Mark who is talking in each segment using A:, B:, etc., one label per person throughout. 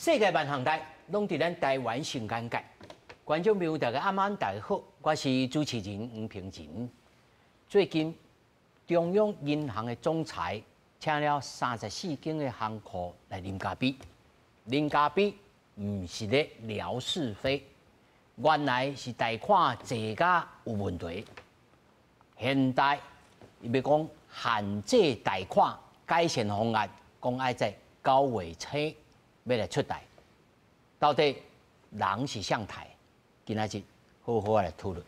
A: 世界萬項代，攏佇咱台灣上簡介。觀眾朋友，大家暗暗大家好，我是主持人黃平仁。最近，中央銀行的總裁請了34間的行庫來啉咖啡。啉咖啡毋是咧聊是非，原來是貸款濟甲有問題。現在伊欲講限制貸款改善方案，講愛在9月初欲來出台，到底人是誰貸？今仔日好好來討論。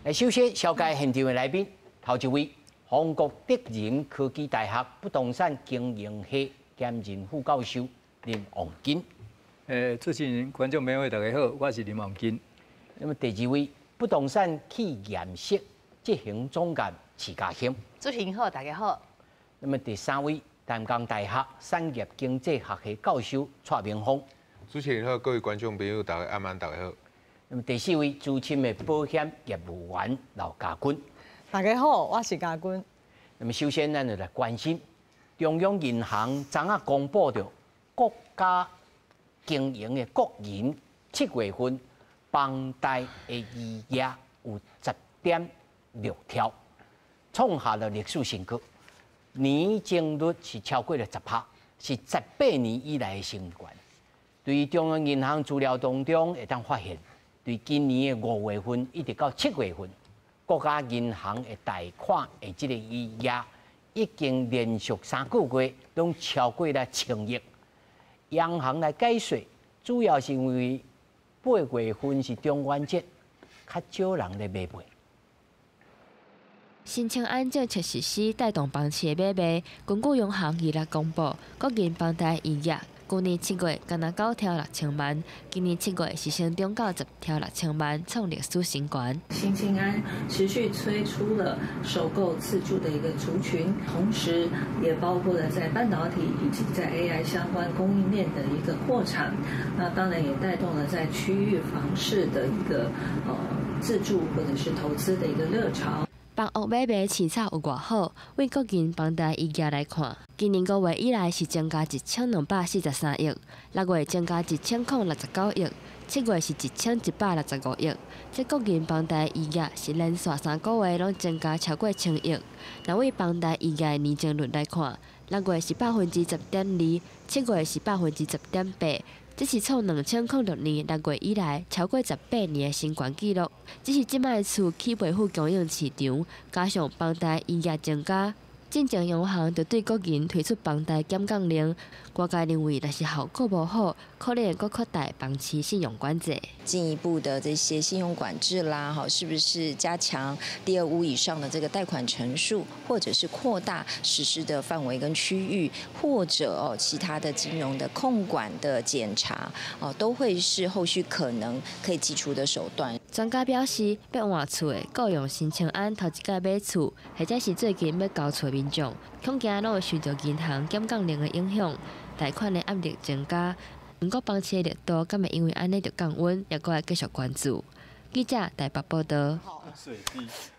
A: 來，首先紹介現場的來賓，頭一位，法國德仁科技大學不動產經營系兼任副教授林旺金。
B: 主持人、觀眾朋友大家好，我是林旺金。
A: 那麼第二位，不動產企業室執行總監徐嘉馨。
C: 主持人好，大家好。
A: 那麼第三位，淡江大學產業經濟學系教授蔡明峰。
D: 主持人好，各位觀眾朋友大家暗暗大家好。
A: 那麼第四位，資深的保險業務員劉嘉君。
E: 大家好，我是嘉君。
A: 那麼首先，咱就來關心中央銀行昨仔公布著國家經營的國營7月份房貸的餘額有10.6兆，創下了歷史新高，年增率是超過了10%，是18年以來的新高。對中央銀行資料當中會當發現，對今年的5月份一直到7月份，國家銀行的貸款的這個餘額已經連續3個月攏超過了1000億。央行來解說，主要是因為8月份是中元節，較少人咧買賣。
F: 新青安政策實施帶動房市的買賣，根據央行26公布，國營房貸餘額，舊年7月干焦9兆6千萬，今年7月是成長到10兆6千萬，創歷史新高。
G: 新青安持續推出了首購自住的一個族群，同時也包括了在半導體以及在 AI 相關供應鏈的一個擴產，那當然也帶動了在區域房市的一個自住或者是投資的一個熱潮。
F: 房屋買賣市場有偌好？對國營房貸餘額來看，今年5月以來是增加1243億，6月增加1069億，7月是1165億。這國營房貸餘額是連續3個月攏增加超過1000億。若對房貸餘額的年增率來看，6月是10.2%，7月是10.8%。這是創2006年6月以來超過18年的新高紀錄。只是這擺厝起袂赴供應市場，加上房貸餘額增加，進前央行就對國營推出房貸減降令，外界認為若是效果無好，可能會閣擴大房市信用管制。
H: 進一步的這些信用管制啦，哈，是不是加強第二屋以上的這個貸款成數，或者是擴大實施的範圍跟區域，或者哦其他的金融的控管的檢查，哦，都會是後續可能可以祭出的手段。
F: 專家表示，欲換厝的，僱用新青安頭一擺買厝，或者是最近欲交厝的民眾，恐驚攏會受著銀行減降令的影響，貸款的壓力增加。毋過房市的熱度敢會因為按呢就降溫，猶閣愛繼續關注。記者台北報道。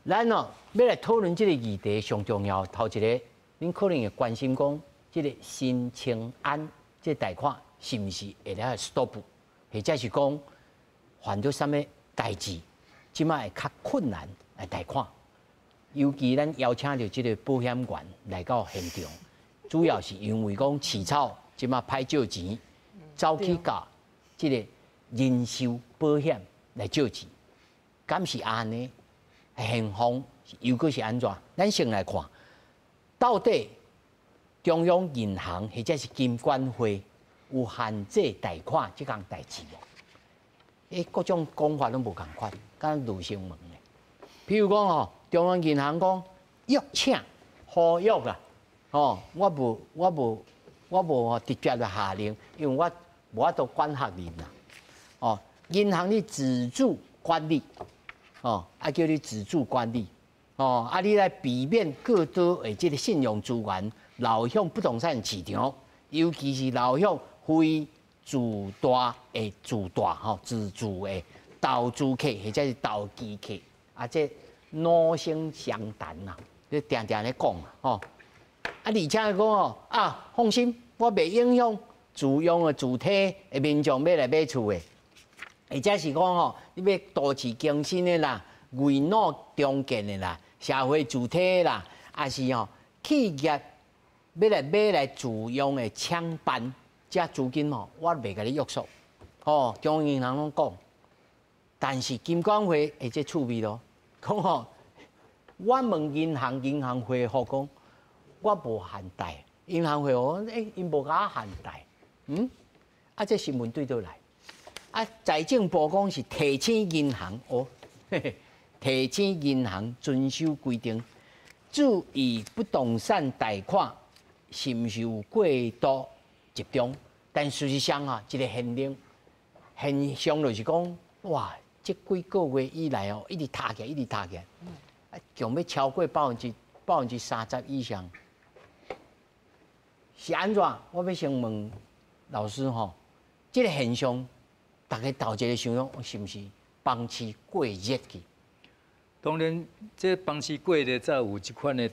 A: 咱哦，欲來討論這個議題上重要，頭一個，恁可能會關心講，這個新青安這個貸款是毋是會來 stop，或者是講犯著啥物代誌，這擺會較困難來貸款。尤其咱邀請著這個保險員來到現場，主要是因為講市場這擺歹借錢，走去共這個人壽保險來借錢，敢是按呢？現況又閣是按怎？咱先來看，到底中央銀行或者是金管會有限制貸款這項代誌無？各種講法攏無仝款，敢若羅生門的。譬如講吼，中央銀行講約請呼籲啦，吼，我無直接來下令，因為我無法度管轄恁啦。哦，銀行你自主管理，哦，啊叫你自主管理，哦，啊你來避免過多的這個信用資源流向不動產市場，尤其是流向非自貸的自貸吼，自住的投資客或者是投機客，啊，這老生常談啦。你定定咧講吼。啊，而且講哦，啊，放心，我袂影響自用的主體的民眾欲來買厝的，或者是講吼，你欲都市更新的啦、危老重建的啦、社會住宅啦，抑是吼企業欲來買來自用的廠辦，這資金吼，我袂共你約束。吼，中央銀行攏講，但是金管會會這趣味咯，講吼，我問銀行，銀行回覆講，我無限貸，銀行回覆講，欸，𪜶無共我限貸，嗯，啊，這新聞對佗來？啊，財政部講是提醒銀行哦，嘿嘿，提醒銀行遵守規定，注意不動產貸款是毋是有過度集中？但事實上啊，這個現象就是講，哇，這幾個月以來哦，一直塌起來，一直塌起來，啊，強欲超過30%以上，是按怎？我欲先問老師吼，這個現象，大家頭一个想講，是毋是房市過熱去？
B: 當然，這房市過熱，才有這款的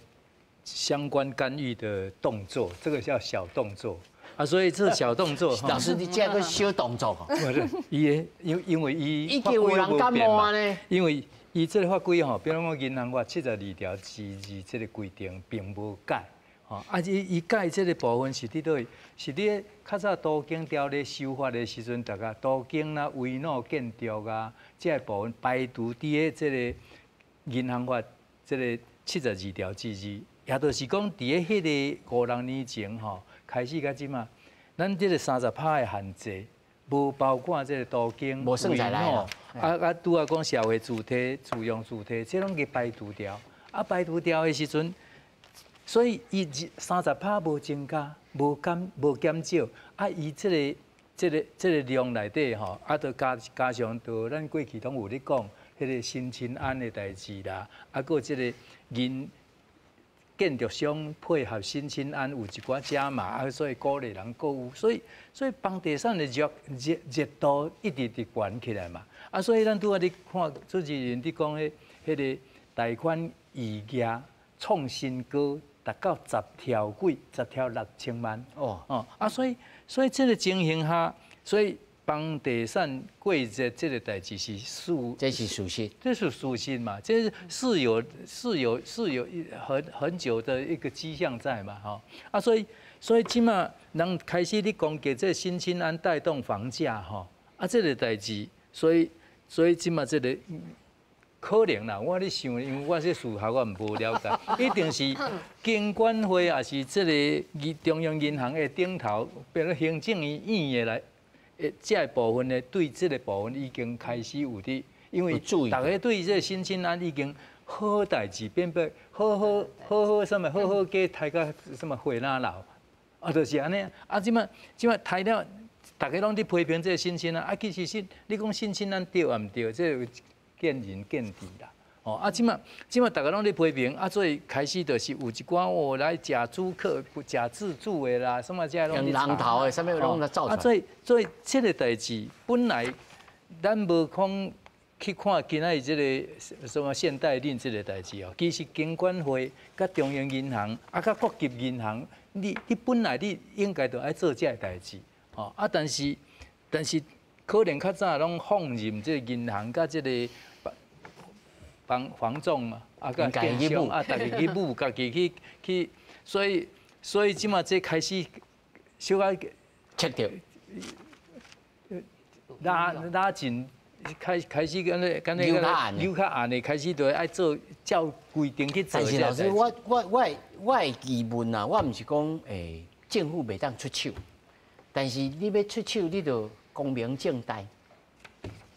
B: 相關干預的動作，這個叫小動作。啊，所以這小動作，
A: 老師，你這個小動作，
B: 不是，伊因為伊
A: 已經有人感冒呢。
B: 因為伊這個法規吼，比如講銀行法72條之2這個規定並無改，吼，啊，伊改這個部分是佇佗位？是佇較早都更條例修法的時陣，逐家都更啦、危老建築啊，這個部分排除佇咧這個銀行法這個72條之2，也就是講佇咧彼個五六年前吼。開始到這馬，咱這個30%的限制，無包括這個都更、
A: 無算在內
B: 啊啊，拄仔講社會住宅、自用住宅，這攏給排除掉。啊，排除掉的時陣，所以伊三十趴無增加，無減無減少。啊，伊這個量內底吼，啊，著加上，著咱過去攏有咧講，彼個新青安的代誌啦，啊，閣這個銀。建築商配合新青安有一寡加碼，啊，所以鼓勵人購屋，所以房地產的熱度一直佇懸起來嘛，啊，所以咱拄仔咧看主持人佇講彼個貸款餘額創新高，達到十兆幾，10兆6千萬。哦哦，啊，所以這個情形下，所以房地產過熱這個代誌是事，
A: 這是事實，
B: 這是事實嘛？這是有是有是有很久的一個跡象在嘛？吼啊，所以這馬人開始咧攻擊這個新青安帶動房價吼啊，這個代誌，所以這馬這個可能啦，我咧想，因為我這數學我毋無了解，一定是金管會抑是這個中央銀行的頂頭，變做行政院的來。這個部分呢，對這個部分已經開始有佇，因為大家對這個新青安已經好代誌變變好好好好啥物好好雞刣甲啥物火哪流，啊，就是按呢，啊，這馬刣了，大家攏佇批評這個新青安，啊，其實是你講新青安對抑毋對，這個見仁見智啦。哦，啊，這馬大家攏咧批評，啊，所以開始就是有一寡哦來假租客、假自住的啦，什麼這攏
A: 咧人頭的，啥物攏來造
B: 啊，所以這個代誌本來咱無講去看今仔日這個什麼限貸令這個代誌哦，其實金管會佮中央銀行啊，佮各級銀行，你本來你應該就愛做這個代誌，哦，啊，但是可能較早攏放任這個銀行佮這個。房仲啊，啊，佮建商啊，逐家去舞，家己去，所以這馬這開始小可
A: 切掉，
B: 拉緊，開始敢若扭較按的，開始就愛做照規定去做。
A: 但是老師，我的疑問啊，我毋是講政府袂當出手，但是你欲出手，你就光明正大，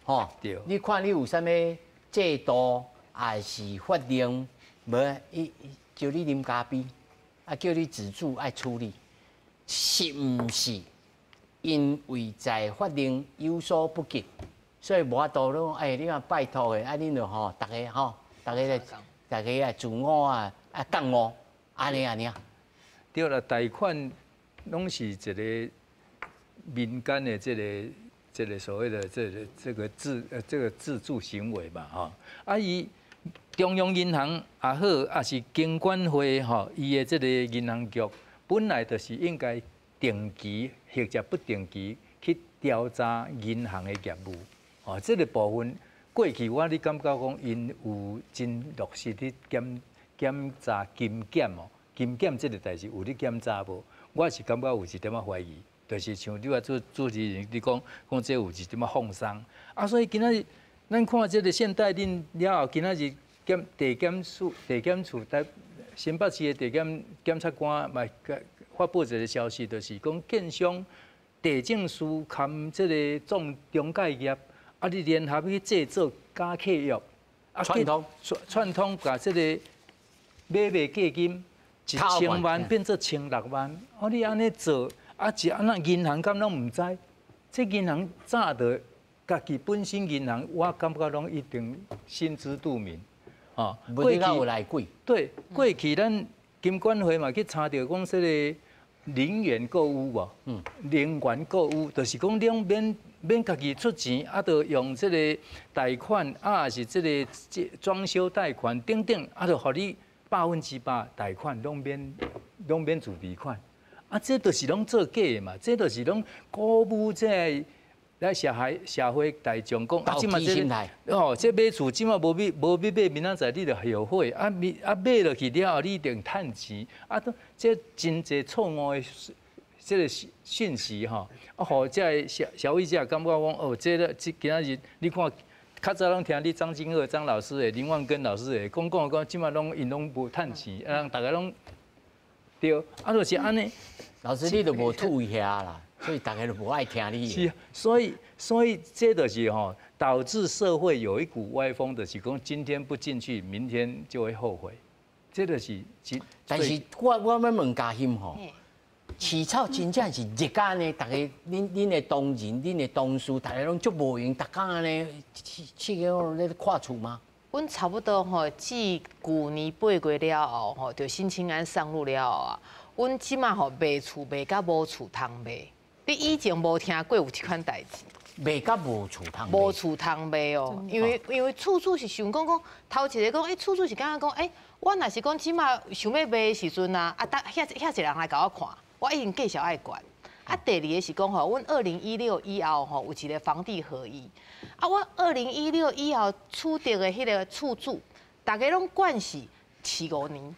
A: 吼，
B: 對，
A: 你看你有啥物制度？抑是法令，無伊招你啉咖啡，啊叫你自主愛處理，是毋是？因為在法令有所不及，所以無法度攏哎，你若拜託的，啊恁就吼，逐家吼，逐家來，逐家來自我啊啊覺悟，按呢按呢。
B: 對啦，貸款攏是一個民間的這個所謂的這個自助行為嘛，吼，啊伊。中央银行也好，也是金管会吼，伊的這个银行局本来就是应该定期或者不定期去调查银行的业务，哦，這个部分過去我咧感覺講，𪜶有真落實咧檢查金檢哦，金檢這个代誌有咧檢查無？我是感覺有一點仔懷疑，就是像你話主主持人你講講這有一點仔放鬆，啊，所以今仔日咱看這个限貸令了後，今仔日檢地檢署地檢處台新北市的地檢檢察官嘛發布一个消息，就是講建商地政司含這个中中介業，啊，你聯合去製作假契約，啊，
A: 串通
B: 串通，共這个買賣價金1000萬變做1600萬，哦，你按呢做，啊是按怎銀行敢攏毋知？這銀行早就家己本身銀行，我感覺攏一定心知肚明。哦，
A: 過去有內鬼。
B: 對，過去咱金管會嘛去查著講這个零元購屋無？零元購屋就是講兩免免家己出錢，啊，就用這个貸款，啊，是這个裝修貸款等等，啊，就予你100%貸款，攏免自備款。啊，這就是攏做假的嘛，這就是攏鼓舞這个來社會大眾講，啊，這馬這哦，這買厝這馬無欲買，明仔載你就後悔，啊，啊買落去了後你一定趁錢，啊，都這真濟錯誤的這个訊息吼，啊，予這个消費者感覺講，哦，這个這今仔日你看，較早攏聽你張金鶚張老師的、林萬根老師的講講講，這馬攏𪜶攏無趁錢，啊，逐家攏對，啊，就是按呢。
A: 老師你都無吐遐啦。所以大家都無愛聽你。
B: 是啊，所以這就是吼，導致社會有一股歪風，就是講今天不進去，明天就會後悔。這就是
A: 但是我欲問嘉欣吼，市場真正是熱甲呢，逐家恁的同仁、恁的同事，逐家攏足無閒，逐工按呢，七個咧看厝嗎？
C: 阮差不多吼，自舊年8月了後吼，就新青安上路了後啊，阮這馬吼賣厝賣甲無厝通賣。你以前無聽過有這款代誌，
A: 賣甲無厝通，
C: 無厝通賣哦，因為厝主是想講講，頭一个講，欸，厝主是感覺講，欸，我若是講這馬想欲賣的時陣啊，啊，得遐遐濟人來共我看，我一定價數愛懸。啊，第二个是講吼，阮2016以後吼有一个房地合一，啊，我二零一六以後取得的彼个厝主，逐家攏慣勢飼五年。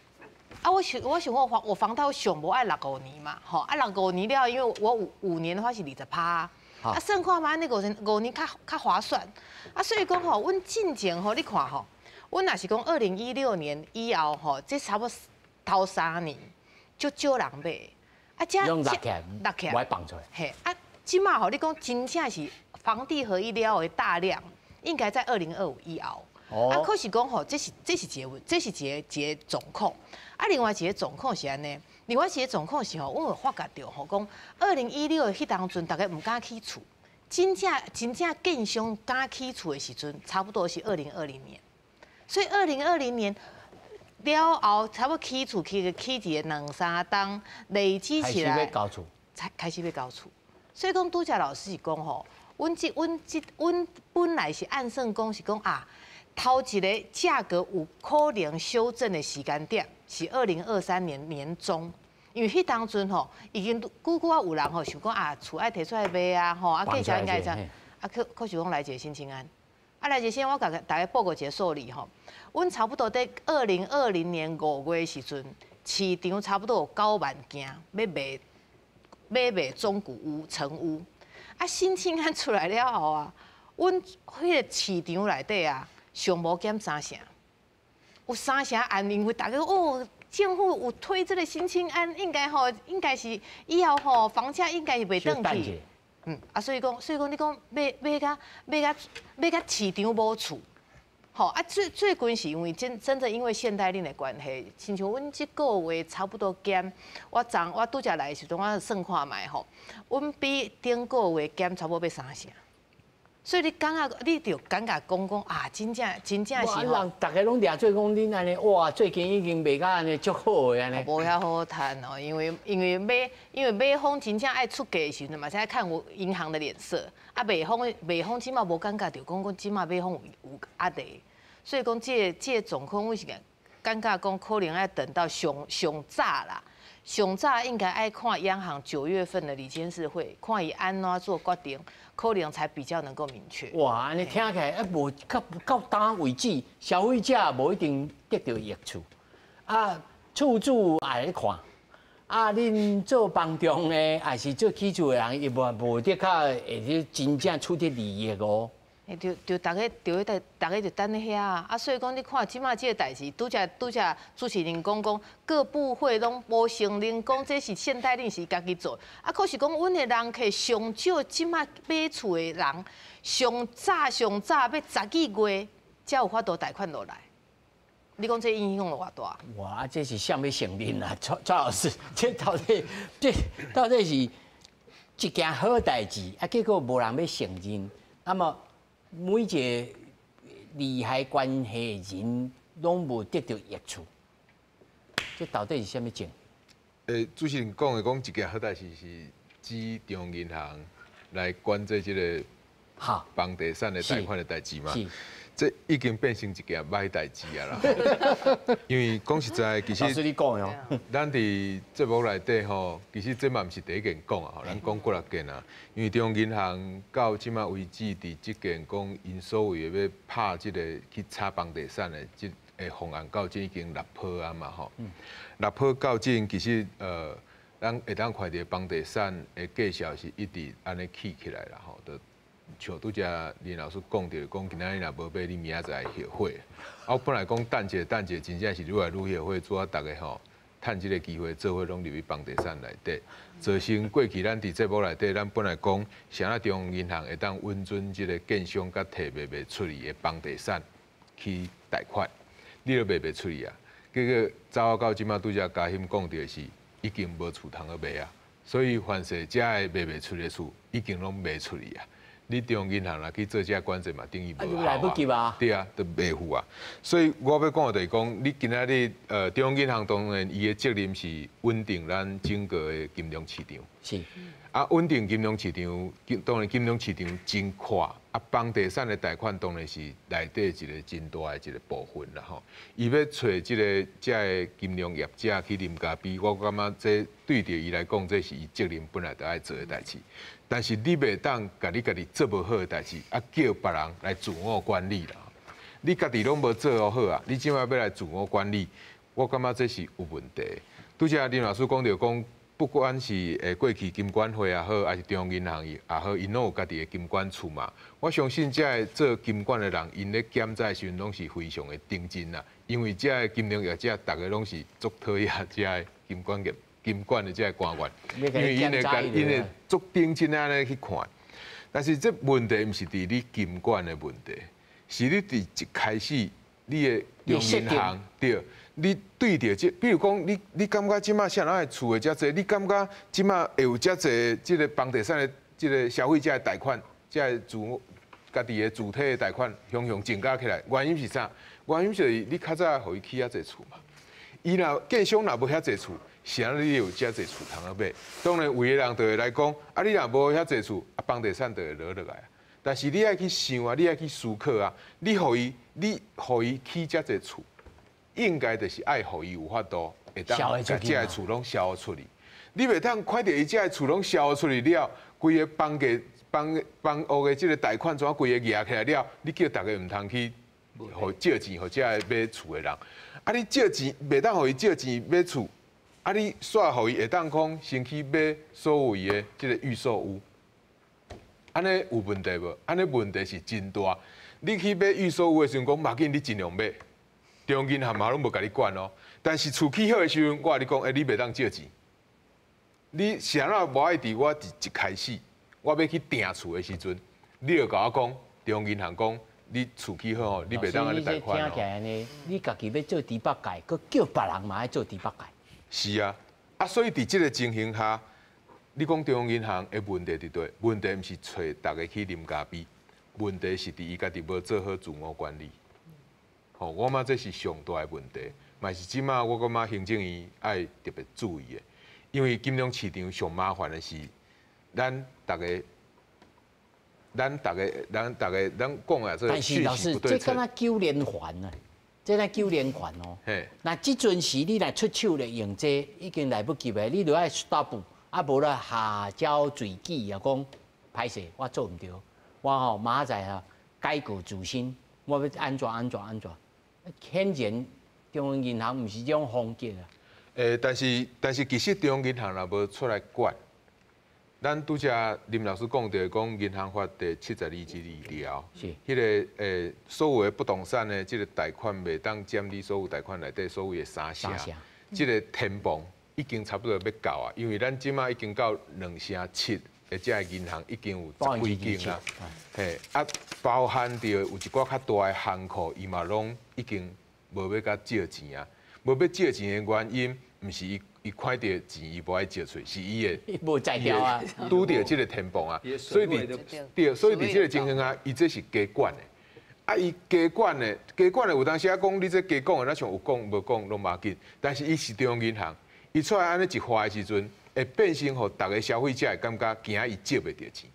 C: 啊，我想我房貸上無愛六五年嘛，吼啊六五年了，因為我五年的話是20%，啊算看覓按呢五年較划算，啊所以講吼，阮進前吼，你看吼，阮若是講2016年以後吼，這差不多頭3年，足少人買，啊這
A: 攏落起來，
C: 落起來，
A: 無愛放出來，
C: 嘿啊，這馬吼，你講真正是房地合一了後的大量，應該在2025以後。啊，可是講吼，這是一个這是一個狀況。啊，另外一个狀況是按呢，另外一个狀況是吼，阮有發覺著吼，講2016彼當陣，逐家毋敢起厝，真正真正建商敢起厝的時陣，差不多是二零二零年。所以二零二零年了後，差不多起厝起一個兩三棟，累積起來，
A: 開始欲交厝，
C: 才開始欲交厝。所以講，拄才老師是講吼，阮這阮這阮本來是按算講是講啊。頭一个價格有可能修正的時間點是2023年年中，因為彼當陣吼已經久久啊有人吼想講啊厝愛提出來賣啊吼啊價錢應該怎啊可是講來一个新青安，啊來一个新我共大家報告一个數字吼，阮差不多佇2020年5月的時陣，市場差不多有9萬間欲賣欲賣中古屋成屋，啊新青安出來了後啊，阮彼个市場內底啊。上無減三成，有三成按，因為大家哦，政府有推這个新青安，應該吼，應該是以後吼房價應該是袂轉去。嗯，啊，所以講，你講買甲市場無厝，吼啊，最近是因為真正因為限貸令的關係，親像阮這個月差不多減，我昨我拄才來的時陣，我算看覓吼，阮比頂個月減差不多欲三成。所以你感覺，你就感覺講講啊，真正真正是
A: 吼，人逐家攏掠做講恁按呢，哇，最近已經賣甲按呢足好的按呢。
C: 無遐好趁哦，因為買方真正愛出價的時陣嘛，是愛看我銀行的臉色。啊，賣方這馬無感覺著講講這馬買方有壓力，所以講這個狀況，我是感覺講可能愛等到上上早啦，上早應該愛看央行9月份的理監事會，看伊按怎做決定，可能才比較能夠明確。
A: 哇，按呢聽起來啊，無到到今為止，消費者無一定得著益處，啊，厝主也咧看，啊，恁做房仲的，還是做起厝的人，伊無無得較會真正取得利益哦。
C: 就就逐家就咧逐家就等咧遐啊！啊，所以講你看這馬這个代誌，拄才拄才主持人講講各部會攏無承認講這是限貸令是家己做，啊，可是講阮的人客上少這馬買厝的人，上早上早欲12月才有法度貸款落來。你講這影響有偌大？
A: 哇！這是啥欲承認啊？蔡蔡老師，這到底是一件好代誌啊？結果無人欲承認，那麼每一个利害關係人攏無得著益處，這到底是啥物症？
D: 主持人講的講一件好代誌是指中央銀行來管制這个房地產的貸款的代誌嘛？這已經變成一件歹代誌啊啦！因為講實在，其實
A: 你講哦，
D: 咱佇節目內底吼，其實這嘛毋是第一件講啊，咱講幾若件啊。因為中央銀行到這馬為止，佇這件講𪜶所謂的欲拍這个去炒房地產的這个方案，到這已經六波啊嘛吼。六波到這其實咱會當看著房地產的價數是一直按呢起起來啦吼。就像拄才林老師講著，講今仔日若無買，你明仔載會後悔。啊，我本來講等者等者，真正是愈來愈後悔，拄仔逐家吼，趁這个機會做伙攏入去房地產內底，造成過去咱佇節目內底，咱本來講，啥物中央銀行會當允准這个建商佮提賣袂出去的房地產去貸款，你都賣袂出去啊。結果走到這馬拄才嘉欣講著的是，已經無厝通好賣啊，所以凡是遮个賣袂出的厝，已經攏賣出去啊。你中央銀行若去做這个管制嘛，等於無效
A: 來不及啊。
D: 對啊，就袂赴啊。所以我欲講的就是講，你今仔日中央銀行當然伊的責任是穩定咱整個的金融市場。啊，穩定金融市場，當然金融市場真闊，啊，房地產的貸款當然是內底一个真大的一个部分啦吼。伊欲揣這个遮个金融業者去啉咖啡，我感覺這對著伊來講，這是伊責任本來就愛做的代誌。但是你袂當共你家己做無好的代誌，啊叫別人來自我管理啦。你家己攏無做好啊，你這馬欲來自我管理，我感覺這是有問題。拄才林老師講著講，不管是過去金管會也好，還是中央銀行也好，𪜶攏有家己的金管處嘛。我相信這个做金管的人，𪜶咧檢查的時陣攏是非常的認真啦。因為這个金融業者，逐家攏是足討厭這个金管業、金管的這个官員，因為𪜶會共𪜶會足認真按呢去看。但是這問題毋是佇你金管的問題，是你佇一開始你的中央銀行對。你對著這，比如講，你感覺這馬啥人的厝會遮濟？你感覺這馬會有遮濟這个房地產的這个消費者的貸款，這个主家己的主體的貸款，雄雄增加起來，原因是啥？原因是你較早予伊起遐濟厝嘛。伊若建商若無遐濟厝，是按怎你有遮濟厝通好買？當然，有的人就會來講，啊，你若無遐濟厝，啊，房地產就會落落來啊。但是你愛去想啊，你愛去思考啊，你予伊起遮濟厝。應該就是愛予伊有法度，會當共這个厝攏銷出去。你袂當看著伊這个厝攏銷出去了，規个房價、房房屋的這个貸款怎規个額起來了，你叫逐家毋通去予借錢予這个買厝的人。啊，你借錢袂當予伊借錢買厝，啊，你煞予伊會當講先去買所謂的這个預售屋，按呢有問題無？按呢問題是真大。你去買預售屋的時陣，講無要緊，你盡量買。中央銀行嘛攏無共你管哦，但是厝起好的時陣，我共你講，欸，你袂當借錢。你是按怎無愛佇我一開始，我欲去訂厝的時陣，你就共我講，中央銀行講，你厝起好吼，你袂當按呢貸款哦。
A: 聽起來呢，你家己欲做豬八戒，閣叫別人嘛愛做豬八戒。
D: 是啊，啊，所以佇這个情形下，你講中央銀行的問題佇佗？問題毋是揣逐家去啉咖啡，問題是佇伊家己無做好自我管理。吼，我感覺這是上大的問題，嘛是這馬我感覺行政院愛特別注意的，因為金融市場上麻煩的是，咱逐家咱大家咱讲啊，这
A: 但是老师，这敢若九连环啊，这若九连环哦。那这阵时你若出手咧用这，已经来不及了，你就爱 stop，啊无咧下交垂齿啊，讲歹势，我做毋著，我吼明仔载啊改过自新，我欲按怎按怎按怎。显然中央银行毋是这种风格啊。
D: 但是其实中央银行若无出来管，咱拄才林老师讲著讲银行法第72之2条，彼个所有的不动产的这个贷款袂当占你所有贷款内底所谓的三成，这个天棚已经差不多欲到啊，因为咱这马已经到2.7成的这个银行已经有十几间啊，嘿啊，包含著有一寡较大的行库，伊嘛拢已经无欲共借钱啊，无欲借钱的原因，毋是伊看著钱伊无爱借出，是伊会
A: 无才调啊，
D: 拄著这个天棚啊，所以伫对，所以伫这个情形下，伊这是加管的，啊，伊加管的，加管的有当时啊讲你这加管的，若像有讲无讲拢无要紧，但是伊是中央银行，伊出来按呢一划的时阵，会变成予逐个消费者会感觉惊伊借袂著钱，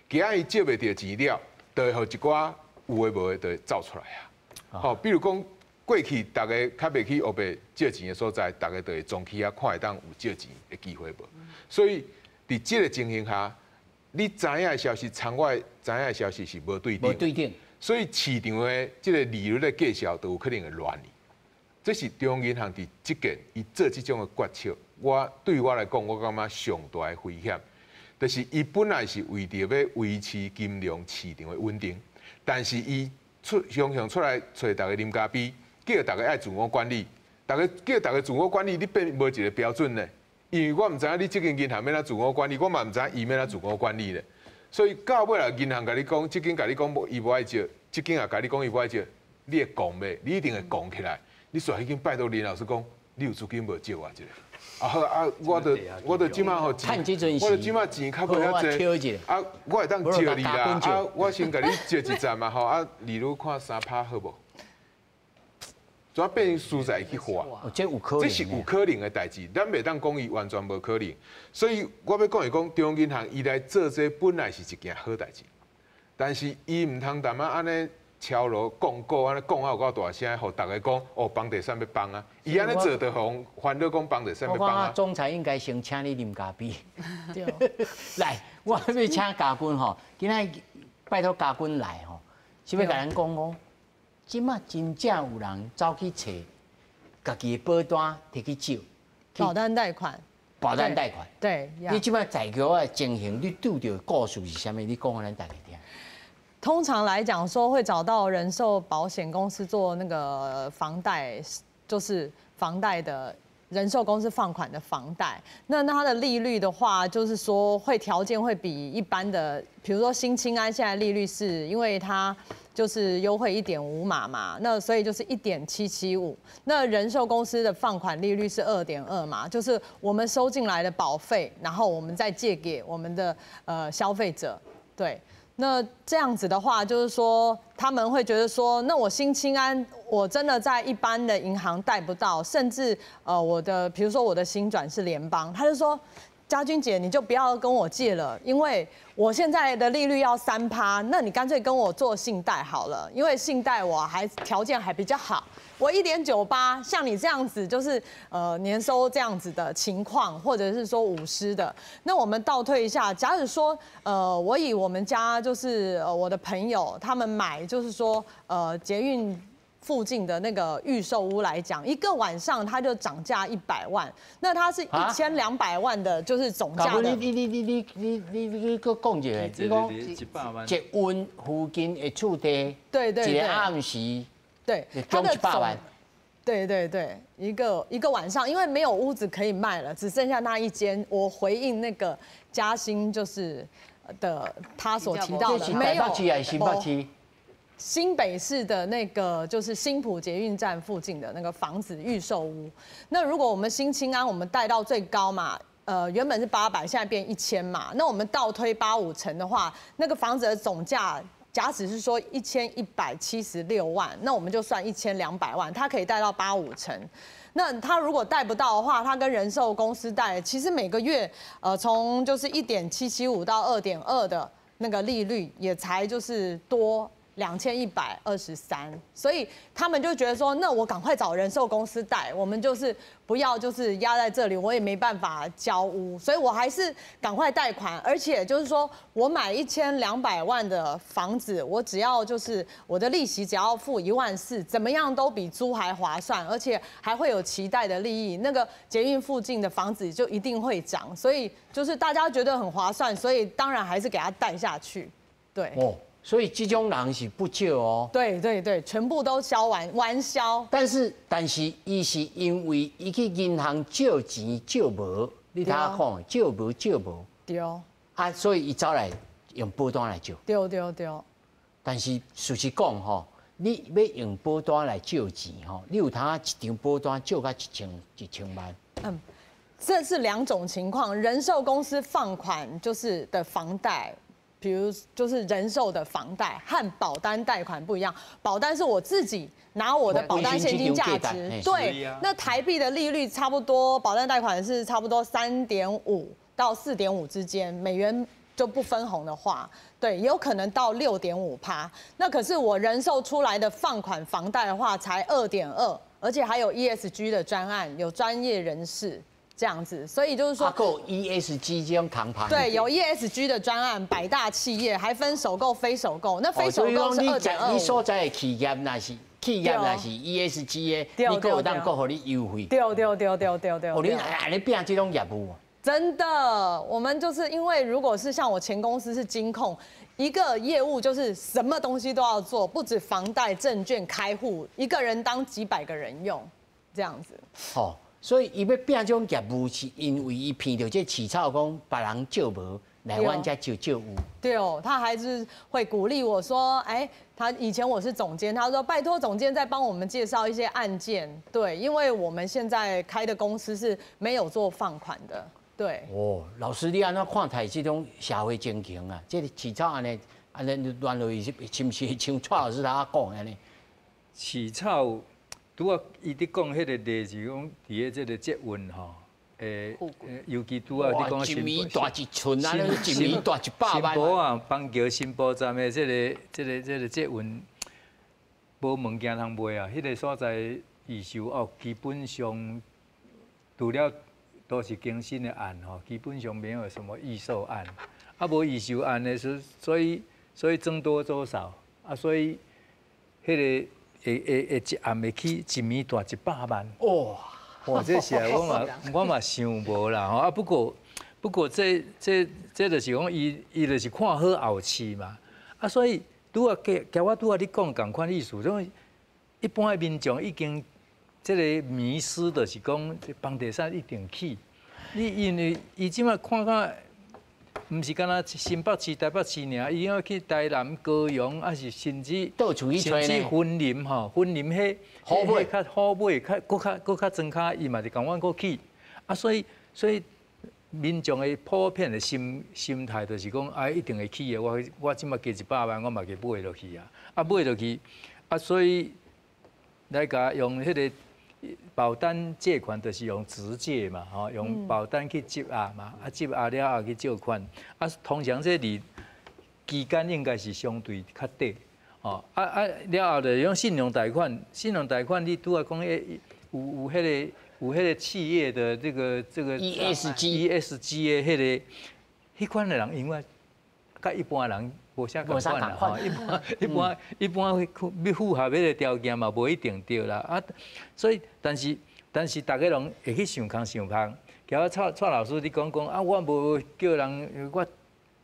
D: 惊伊借袂著钱了，就会予一寡有的无的就会走出来啊，吼，比如讲，过去逐家较袂去乌白借钱的所在，逐家就会总去遐看会当有借钱的机会无？所以伫这个情形下，你知影的消息，参我知影的消息是无对等。
A: 无对等。
D: 所以市场的这个利率的计数都有可能会乱去。这是中央银行伫这件伊做这种的决策，我对我来讲，我感觉上大的危险，就是伊本来是为著欲维持金融市场的稳定，但是伊出常常出来揣逐家啉咖啡。叫逐家爱自我管理，逐家叫逐家自我管理，你变无一个标准呢？因为我毋知影你这间银行欲按怎自我管理，我嘛毋知影伊欲按怎自我管理咧。所以到尾来银行共你讲，这间共你讲无伊无爱借，这间也共你讲伊无爱借，你会狂袂？你一定会狂起来。你煞彼间拜托林老师讲，你有资金无借我一下？啊好啊，我著这马吼钱，我著这马钱较无遐济，啊，我会当借你啦，啊，我先共你借一阵嘛吼，啊，利率看3趴好无？怎变成输在去花？
A: 这有可能，
D: 这是有可能的代志，咱袂当讲伊完全无可能。所以我欲讲是讲，中央银行伊来做这本来是一件好代志，但是伊毋通淡仔按呢敲锣讲鼓，按呢讲啊有够大声，予逐家讲哦，房地产欲崩啊！伊按呢做就予烦恼讲房地产欲崩啊。
A: 总裁应该先请你啉咖啡。来，我欲请嘉君吼，今仔拜托嘉君来吼，是欲共咱讲讲。这马真正有人走去揣家己的保单提去借，
E: 保单贷款，
A: 保单贷款。
E: 对，
A: 你这马在桥的情形，你拄著的故事是啥物？你讲予咱大家听。
E: 通常来讲，说会找到人寿保险公司做那个房贷，就是房贷的人寿公司放款的房贷。那它的利率的话，就是说会条件会比一般的，比如说新青安现在利率是因为它就是优惠1.5码嘛，那所以就是1.775。那人寿公司的放款利率是2.2码，就是我们收进来的保费，然后我们再借给我们的消费者，对。那这样子的话，就是说他们会觉得说，那我新青安，我真的在一般的银行贷不到，甚至我的比如说我的薪转是联邦，他就说，嘉君姐你就不要跟我借了，因为我现在的利率要3趴，那你干脆跟我做信贷好了，因为信贷我还条件还比较好，我1.98，像你这样子就是年收这样子的情况，或者是说五失的，那我们倒退一下，假如说我以我们家就是我的朋友他们买就是说捷运附近的那个预售屋来讲，一个晚上它就涨价100万，那它是1200万的，就是总价的。
A: 你你你你你你你你阁讲一下，你讲捷运附近的厝地，一个暗时，涨一百万。
E: 对对对，一个一个晚上，因为没有屋子可以卖了，只剩下那一间。我回应那个嘉兴就是的他所提到的，
A: 没有。台北市还是新北市？
E: 新北市的那个就是新埔捷运站附近的那个房子预售屋，那如果我们新青安我们贷到最高嘛，原本是800，现在变1000嘛，那我们倒推八五成的话，那个房子的总价，假使是说1176万，那我们就算1200万，它可以贷到八五成。那他如果贷不到的话，他跟人寿公司贷，其实每个月，从就是1.775到2.2的。那个利率也才就是多2123，所以他们就觉得说，那我赶快找人寿公司贷，我们就是不要就是压在这里，我也没办法交屋，所以我还是赶快贷款，而且就是说我买1200万的房子，我只要就是我的利息只要付1.4万，怎么样都比租还划算，而且还会有期待的利益，那个捷运附近的房子就一定会涨，所以就是大家觉得很划算，所以当然还是给他贷下去，对。
A: 哦，所以这种人是不少哦。
E: 对对对，全部都销完完销。
A: 但是，伊是因为伊去银行借钱借无，你睇下看，借无借无。啊，所以伊走来用保单来借。
E: 对对对。
A: 但是事实讲吼，你欲用保单来借钱吼，你有通一张保单借到1000万。
E: 嗯，这是两种情况，人寿公司放款就是的房贷。比如就是人寿的房贷和保单贷款不一样，保单是我自己拿我的保单现金价值，对，那台币的利率差不多，保单贷款是差不多3.5到4.5之间，美元就不分红的话，对，也有可能到6.5趴。那可是我人寿出来的放款房贷的话才2.2，而且还有 ESG 的专案，有专业人士。这样子，所以就是说，
A: 够 ESG 这种扛牌。
E: 对，有 ESG 的专案，百大企业还分首购、非首购。那非首购是2.2。
A: 你所在的企业若是企业若是 ESG 的，你阁有当阁予你优惠。
E: 对对对对对对。
A: 哦，你按呢拼这种业务。
E: 真的，我们就是因为如果是像我前公司是金控，一个业务就是什么东西都要做，不止房贷、证券开户，一个人当几百个人用，这样子。
A: 好。所以伊欲拼这种业务，是因为伊闻著这市草讲别人借无，来阮遮借借有。
E: 对哦，他还是会鼓励我说，哎，他以前我是总监，他说拜托总监再帮我们介绍一些案件，对，因为我们现在开的公司是没有做放款的，对。
A: 哦，老师你按怎看待这种社会情形啊？这个市草按呢按呢乱落去，是毋是像蔡老师头讲按呢？
B: 市草。拄仔伊伫讲彼个例子，讲伫咧这个捷运吼，诶，尤其拄仔你讲
A: 一暝大一寸啊，一暝大100万。
B: 新埔啊，板桥新埔站的这个捷运，无物件通卖啊。彼个所在预售哦，基本上除了都是更新的案吼，基本上没有什么预售案。啊，无预售案的时，所以僧多粥少啊，所以彼个。会一暗会起一暝大100万。哇！哇，这是我嘛想无啦吼啊！不过这就是讲伊就是看好后市嘛啊！所以拄仔共我拄仔你讲仝款意思，种一般的民众已经这个迷思，就是讲房地产一定起。你因为伊这马看甲。毋是干焦新北市、台北市尔，伊要去台南、高雄，抑是甚至甚至云林吼，云林彼
A: 好买
B: 较好买，较阁较阁较庄跤，伊嘛是仝款阁起。啊，所以民众的普遍的心态就是讲，啊，一定会起的。我这马加100万，我嘛去买落去啊。啊，买落去，啊，所以来共用彼个保单借款，就是用直借嘛，吼，用保单去质押嘛，啊，质押了后去借款，啊，通常这利期间应该是相对较短，哦，啊啊，了后就用信用贷款，信用贷款你拄仔讲彼有彼个企业的这个
A: ESG
B: ESG 的彼个彼款的人，因为佮一般人无啥仝款啦，吼，一般欲符合彼个条件嘛，无一定对啦，啊，所以但是逐家拢会去想空想芳，共我蔡蔡老师你讲讲啊，我无叫人，我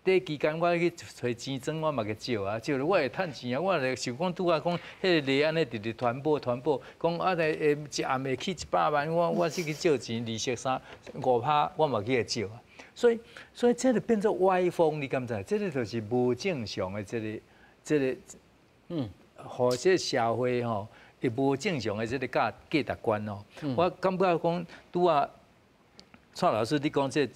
B: 短期间我去揣钱庄，我嘛去借啊，借了我会趁钱啊，我就想讲拄仔讲彼个例按呢直直传播传播，讲啊，会一暗会起100万，我去借钱，利息3、5趴，我嘛去借啊。所以这个变做歪风，你敢知？这个就是无正常的这个，予这个社会吼，会无正常的这个价值观哦。我感觉讲拄仔蔡老师你讲这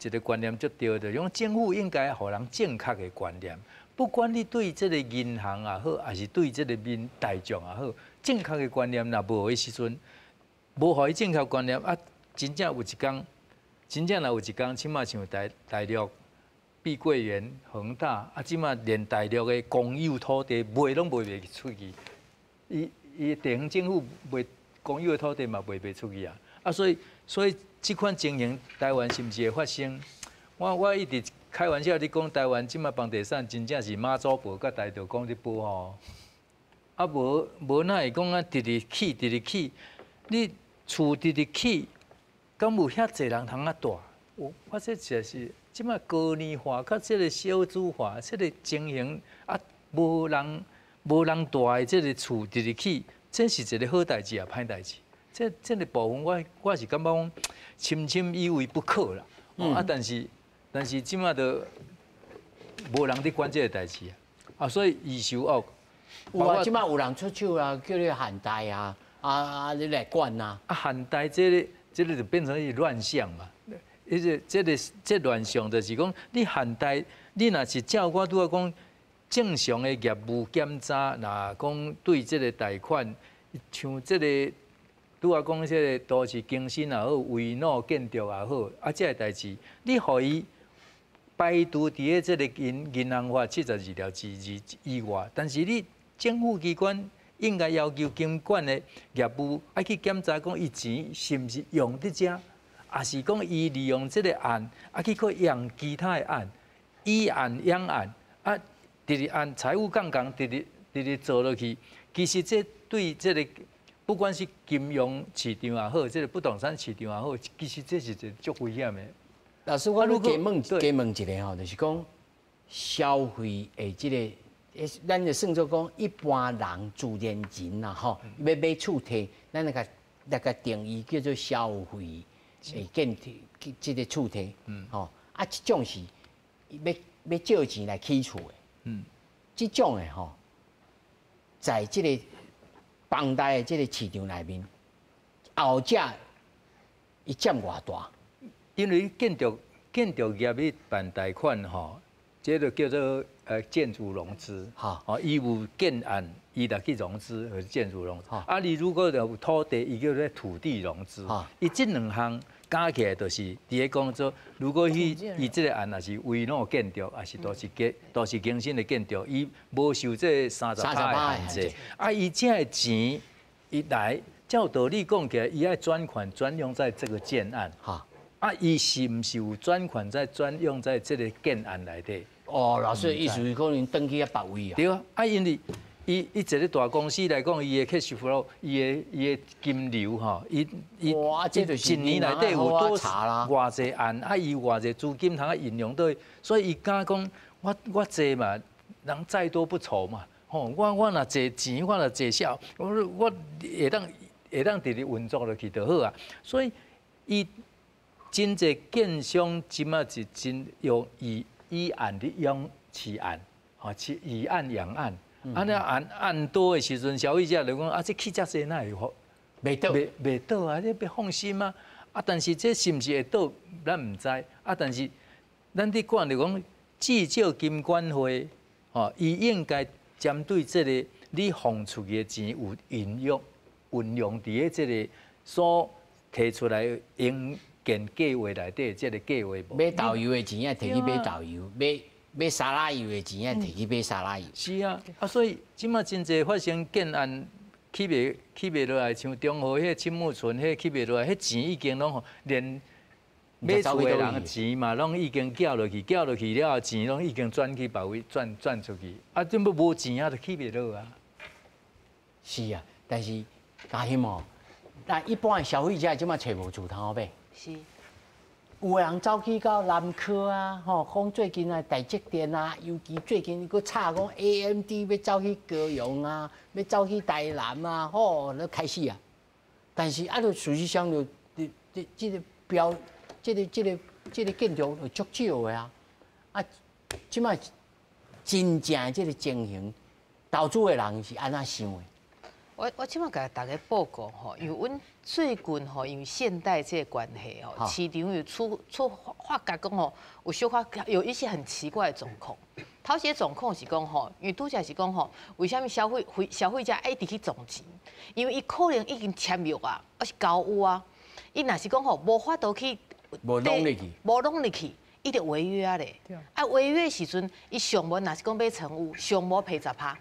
B: 一个观念足对的，讲政府应该予人正确的观念，不管你对这个银行也好，抑是对这个民大众也好，正确的观念若无的时阵，无予伊正确观念啊，真正有一工。真正若有一工，起码像大陆碧桂园、恒大，啊，这马连大陆的公有土地卖拢卖袂出去，伊伊地方政府卖公有的土地嘛卖袂出去啊，啊，所以这款情形台湾是毋是会发生？我一直开玩笑咧讲，台湾这马房地产真正是妈祖婆佮大道公咧报吼，啊无无哪会讲啊，直直起直直起，你厝直直起，敢有遐济人通啊住？我这实在是。这马高龄化佮这个少子化，这个情形啊，无人无人住的这个厝直直起，这是一个好代志抑歹代志？这个部分我是感觉讲深深以为不可啦。啊，但是这马都无人伫管这个代志啊，啊，所以易受恶。
A: 有啊，这马有人出手啊，叫你限贷啊，啊啊，你来管啊。
B: 啊，限贷这个就变成一乱象嘛。彼个、这个、这乱象就是讲，你限贷，你若是照我拄仔讲正常的业务检查，若讲对这个贷款，像这个拄仔讲这个都市更新也好，危老建筑也好，啊，这个代志，你予伊排除伫咧这个银行法72条之二以外，但是你政府机关应该要求金管的业务爱去检查，讲伊钱是毋是用伫遮。抑是讲伊利用这个案，啊去阁养其他的案，以案养案，啊，直直按财务杠杆，直直直直做落去。其实这对这个不管是金融市场也好，这个不动产市场也好，其实这是一个足危险的。
A: 老师，我欲加问加问一下吼，就是讲消费的这个，咱就算做讲一般人自然人啦吼，欲买厝䖙，咱来共来共定义叫做消费。会建这个厝䖙，吼啊，这种是欲欲借钱来起厝的，这种的吼，在这个房贷的这个市场内面，后者伊占偌大？
B: 因为建筑业去办贷款吼，这个叫做建筑融资，哦，伊有建案，伊就去融资和建筑融资。啊，你如果有土地，伊叫做土地融资。伊这两项加起来就是伫咧讲做，如果伊伊这个案若是危老建筑，抑是都市更新的建筑，伊无受这30%的限制。啊，伊这个钱伊来，照道理讲起来，伊爱专款专用在这个建案。啊，伊是毋是有专款在专用在这个建案内底？
A: 哦，老师的意思是可能转去遐别位啊？
B: 对啊，啊，因为伊伊一个大公司来讲，伊的 cash flow，伊的金流吼，伊伊一年内底有多偌济案，啊，伊有偌济资金通啊运用佗，所以伊敢讲，我借嘛，人债多不愁嘛，吼，我若借钱，我若借少，我会当直直运作落去就好啊。所以伊真济建商这马是真用以以案咧养饲案，吼，以案养案。啊，那案案多的时阵，消费者就讲啊，这起遮济哪会放？
A: 袂倒，
B: 袂倒啊！你欲放心吗？啊，但是这是毋是会倒，咱毋知。啊，但是咱伫讲就讲，至少金管会，吼，伊应该针对这个你放出去的钱有运用运用伫咧这个所提出来营建计划内底这个计划无？
A: 买豆油的钱爱提去买豆油，买沙拉油的钱爱提去买沙拉油。
B: 是啊，啊，所以这马真济发生建案起袂落来，像中和彼个青木醇，彼个起袂落来，彼钱已经拢连买厝的人钱嘛，拢已经缴落去，缴落去了后，钱拢已经转去别位，转出去，啊，这要无钱啊，就起袂落啊。
A: 是啊，但是嘉欣哦，那一般的消费者这马揣无厝通好买。
C: 是。
A: 有的人走去到南科啊，吼，讲最近啊台积电啊，尤其最近阁炒讲 AMD 欲走去高雄啊，欲走去台南啊，吼，咧开始啊。但是啊，就事实上就这个标，这个建筑就足少的啊。啊，这马真正的这个情形，投资的人是按怎想的？
C: 我这马共大家报告吼，因为阮最近吼，因为限贷这个关系吼，市场有出发觉讲吼，有小可有一些很奇怪的状况。头一个状况是讲吼，因为拄才是讲吼，为啥物消费者爱一直去撞钱？因为伊可能已经签约啊，抑是交屋啊，伊若是讲吼无法度去
A: 无拢入去，
C: 无拢入去，伊就违约啊咧。啊，违约时阵，伊上无若是讲买成屋，上无赔10%，啊，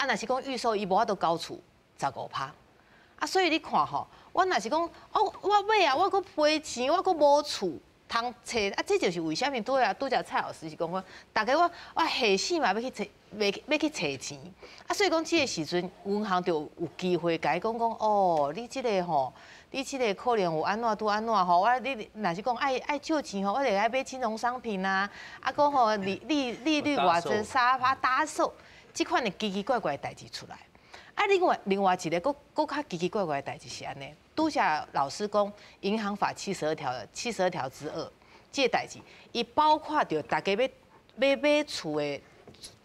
C: 若是讲预售，伊无法度交厝15%。啊，所以你看吼，我若是讲，哦，我买啊，我阁赔钱，我阁无厝通揣，啊，这就是为啥物拄仔拄才蔡老师是讲讲，逐家我下死嘛欲去揣，欲去揣钱，啊，所以讲这个时阵，银行就有机会共伊讲讲，哦，你这个吼，你这个可能有按怎拄按怎吼，我你若是讲爱爱借钱吼，我就爱买金融商品啊，啊，讲吼利率偌济三趴搭售，这款的奇奇怪怪的代志出来。啊，另外一个阁阁较奇奇怪怪的代志是按呢，拄才老师讲银行法七十二条七十二条之二，这个代志，伊包括著逐家欲买厝的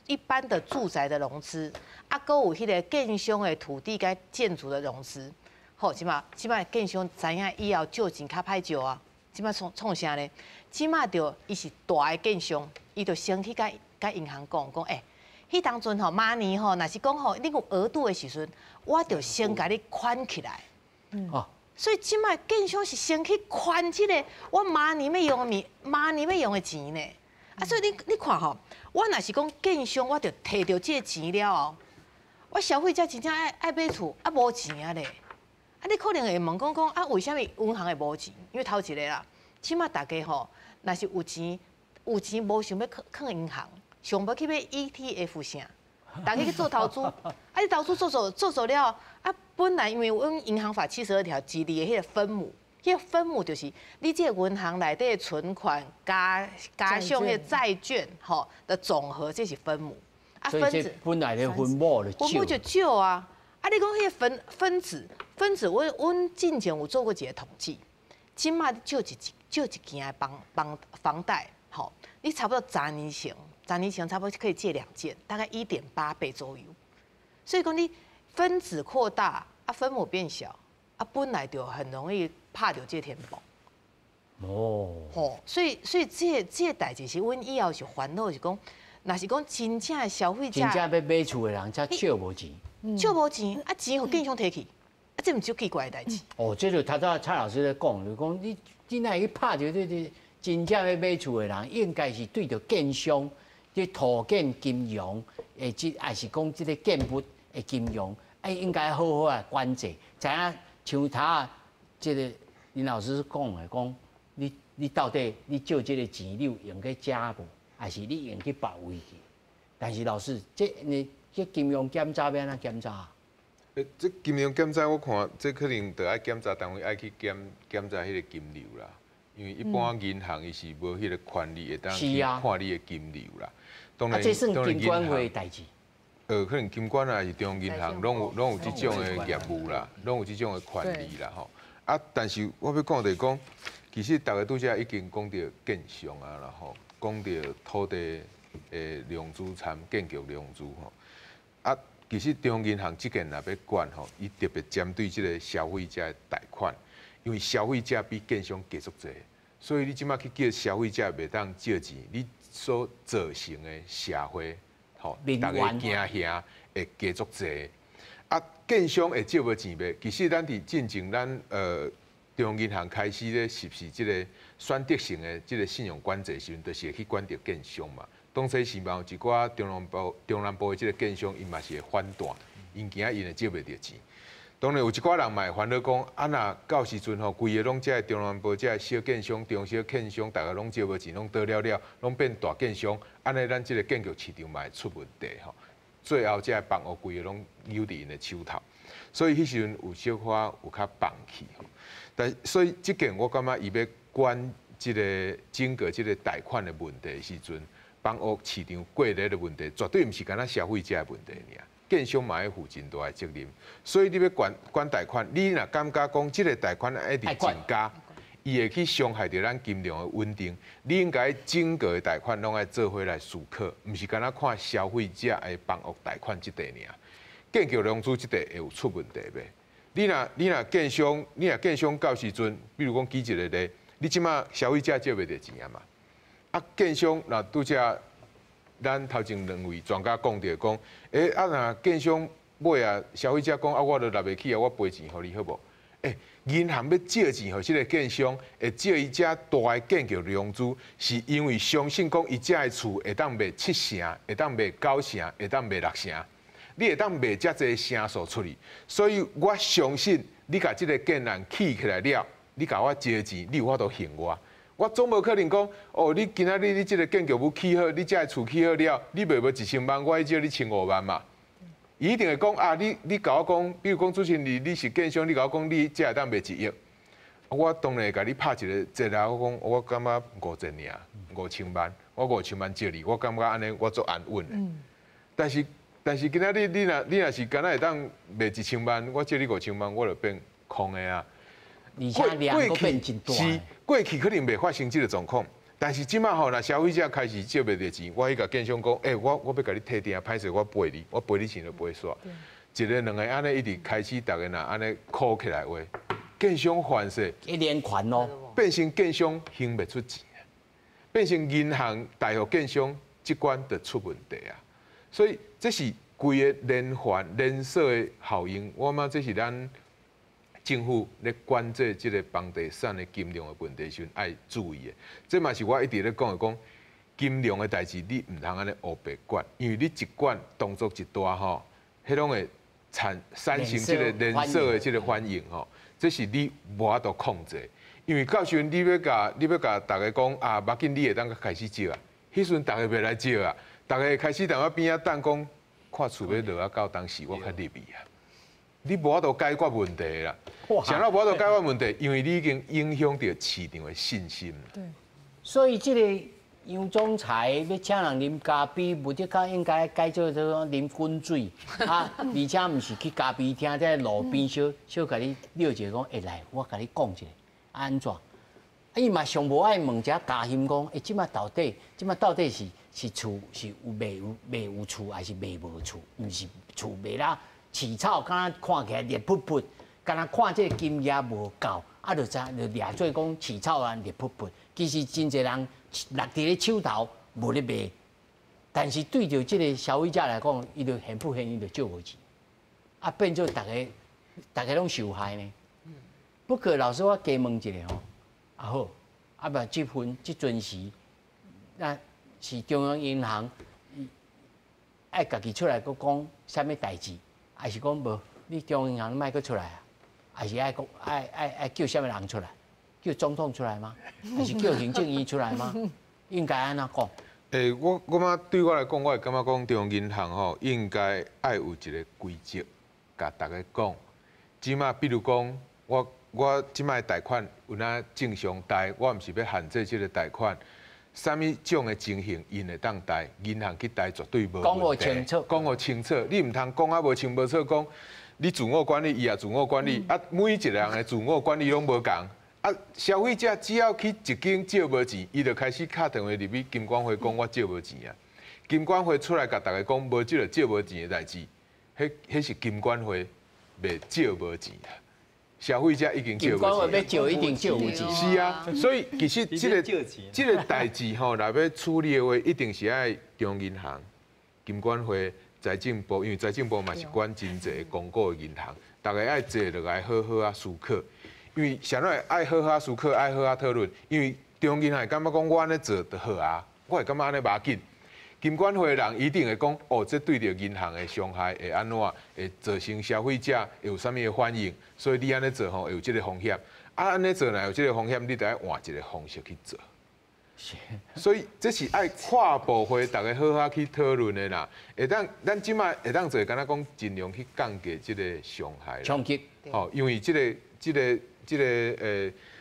C: 一般的住宅的融资，啊，阁有彼个建商的土地佮建筑的融资。好，这摆建商知影以后借钱较歹借啊，这摆创创啥呢？这摆就伊是大的建商，伊就先去共共银行讲讲，欸，彼当阵吼，明年吼，若是讲吼，你有额度的时阵，我就先共你款起来。所以这摆建商是先去款这个我明年欲用的物，明年欲用的钱呢。啊，所以你看吼，我若是讲建商，我就提著这个钱了后，我消费者真正爱爱买厝，啊无钱啊咧。啊，你可能会问讲讲啊，为啥物银行会无钱？因为头一个啦，这摆逐家吼，若是有钱，有钱无想欲囥囥银行。想欲去买 ETF 啥，逐家去做投资，啊，你投资做做做做了，啊，本来因为阮银行法七十二条之二的彼个分母，彼个分母就是你这个银行内底的存款加上彼个债券吼的总和，这是分母。
A: 啊，分子本来的分母就
C: 分母就少啊。啊，你讲彼个分子分子，阮进前有做过一个统计，这摆借一借一件房房房贷，吼，你差不多十年前。十年前差不多可以借两件，大概1.8倍左右。所以讲你分子扩大啊，分母变小啊，本来就很容易拍著这天崩。哦，所以这个代志是阮以后是烦恼，是讲，若是讲真正的消费者，
A: 真正欲买厝的人，才借无钱，
C: 借无钱啊，钱予建商提去，啊，这毋是奇怪的代志。
A: 哦，这就头拄蔡老师咧讲，就讲你你若去拍著这这真正欲买厝的人，应该是对著建商。这土建金融，诶，这抑是讲这个建物的金融，哎，应该好好来管制。知影像头这个林老师讲的，讲你你到底你借这个钱，你有用去遮无？还是你用去别位去？但是老师，这你这金融检查欲按怎检查？
D: 欸，这金融检查我看，这可能著爱检查单位爱去检检查彼个金流啦，因为一般银行伊是无彼个权利会当去看你的金流啦。
A: 当然，这算金管会的代志。
D: 可能金管啊，是中央银行，拢有这种的业务啦，拢有这种的权利啦，吼。啊，但是我欲讲就是讲，其实逐家拄才已经讲著建商啊啦吼，讲著土地的融资参建筑融资吼。啊，其实中央银行这件若欲管吼，伊特别针对这个消费者的贷款，因为消费者比建商加足济，所以你这摆去叫消费者袂当借钱，你所造成的社会，吼，逐家惊吓会加足济。啊，建商会借无钱袂？其实咱伫进前，咱中央银行开始咧实施这个选择性的这个信用管制时阵，就是会去管著建商嘛。当时是嘛有一寡中南部的这个建商，𪜶嘛是会反弹，𪜶惊𪜶会借袂著钱。当然有一寡人嘛会烦恼讲，啊若到时阵吼，规个拢这中南部这小建商、中小建商，逐家拢借无钱，拢倒了了，拢变大建商，按呢咱这个建筑市场嘛会出问题吼。最后这个房屋规个拢搝伫𪜶的手头，所以彼时阵有小可有较放弃吼。但所以这件我感觉伊欲管这个整个这个贷款的问题的时阵，房屋市场过热的问题，绝对毋是干焦消费者的问题尔。建商嘛爱负真大的责任，所以你欲管管贷款，你若感觉讲这个贷款一直增加，伊会去伤害著咱金融的稳定，你应该整个的贷款拢爱做伙来思考，毋是干焦看消费者的房屋贷款这块尔，建筑融资这块会有出问题袂？你若建商到时阵，比如讲举一个例，你这摆消费者借袂著钱啊嘛，啊建商若拄才咱头前两位专家讲著讲，欸啊若建商尾啊，消费者讲啊，我都纳袂起啊，我赔钱予你好无？銀行欲借錢予這个建商，會借伊遮大的建築融資，是因為相信講伊遮的厝會當賣7成，會當賣9成，會當賣6成，你會當賣遮濟成數出去，所以我相信你共這个建案起起來了，你共我借錢，你有法度還我。我總無可能講，哦，你今仔日你這个建築物起好，你遮的厝起好了，你賣無1000萬，我愛借你1500萬嘛。伊一定會講啊！你共我講，比如講主持人你是建商，你共我講你遮會當賣1億，我當然會共你拍一個折啊！我講我感覺5000爾，5000萬，我5000萬借你，我感覺按呢我足安穩的。但是今仔日你若是敢若會當賣1000萬，我借你五千萬，我就變空的啊！
A: 而且量閣變真大。
D: 是過去可能袂發生這个狀況。但是這馬吼，若消費者開始借袂著錢，我去共建商講，我欲共你退訂，歹勢我賠你，我賠你錢就賠煞。一个兩个按呢，一直開始逐家若按呢箍起來話，建商還勢
A: 一連環咯，
D: 變成建商還袂出錢，變成銀行貸予建商這關就出問題啊。所以這是規个連環連鎖的效應，我感覺這是咱政府咧管制這个房地產的金融的問題時陣愛注意的，這嘛是我一直咧講的，講金融的代誌你毋通按呢烏白管，因為你一管動作一大吼，彼攏會產生這个連鎖的這个反應吼，這是你無法度控制，因為到時陣你欲共逐家講啊，無要緊，你會當開始借啊，彼時陣逐家袂來借啊，逐家開始踮仔邊仔等講，看厝欲落啊到當時我較入去啊。你無法度解決問題啦，啥物無法度解決問題？因為你已經影響著市場的信心。
E: 對，
A: 所以這个楊總裁欲請人啉咖啡，無得較應該改做做啉滾水啊！而且毋是去咖啡廳，在路邊小小共你撂一下講，來，我共你講一下，按怎？啊，伊嘛上無愛問一下嘉欣講，這馬到底是厝是有賣有賣有厝，還是賣無厝？毋是厝賣啦。飼草敢若看起來熱噗噗，敢若看這个金額無夠，啊，就知就掠做講飼草啊熱噗噗。其實真濟人落佇咧手頭無咧賣，但是對著這个消費者來講，伊就現不現，伊就借無錢，啊，變做逐家逐家攏受害呢。不過老師，我加問一下吼，啊好，啊無這份這陣時，那是中央銀行愛家己出來閣講啥物代誌？還是講無？你中央銀行莫閣出來啊？還是愛講愛愛愛叫啥物人出來？叫總統出來嗎？還是叫行政院出來嗎？應該按怎講？
D: 我感覺對我來講，我會感覺講中央銀行吼應該愛有一个規則，共逐家講。這馬比如講，我這擺貸款有哪正常貸，我毋是欲限制這个貸款。啥物種的情形，𪜶會當貸，銀行去貸絕對無問題。
A: 講予清楚，
D: 講予清楚，你毋通講啊無清無楚，講你自我管理，伊也自我管理，啊，每一个人的自我管理攏無仝。啊，消費者只要去一間借無錢，伊就開始敲電話入去金管會講我借無錢啊。金管會出來共逐家講無這个借無錢的代誌，彼是金管會袂借無錢啊。消費者已經借無錢，
A: 金管會欲借一定借有錢。
D: 是啊，所以其實這个代誌吼，若欲處理的話，一定是愛中央銀行、金管會、財政部，因為財政部嘛是管真濟公股的銀行，逐家愛坐落來好好仔思考。因為啥物愛好好思考，愛好好討論，因為中央銀行會感覺講我按呢做就好啊，我會感覺按呢無要緊。金管會的人一定會講，哦，這對著銀行的傷害會按怎，會造成消費者會有啥物的反應，所以你按呢做吼會有這个風險。啊，按呢做若有這个風險，你得愛換一个方式去做。所以這是愛跨部會逐家好好去討論的啦。會當咱這馬會當做，敢若講盡量去降低這个傷害。
A: 衝擊。
D: 吼，因為這个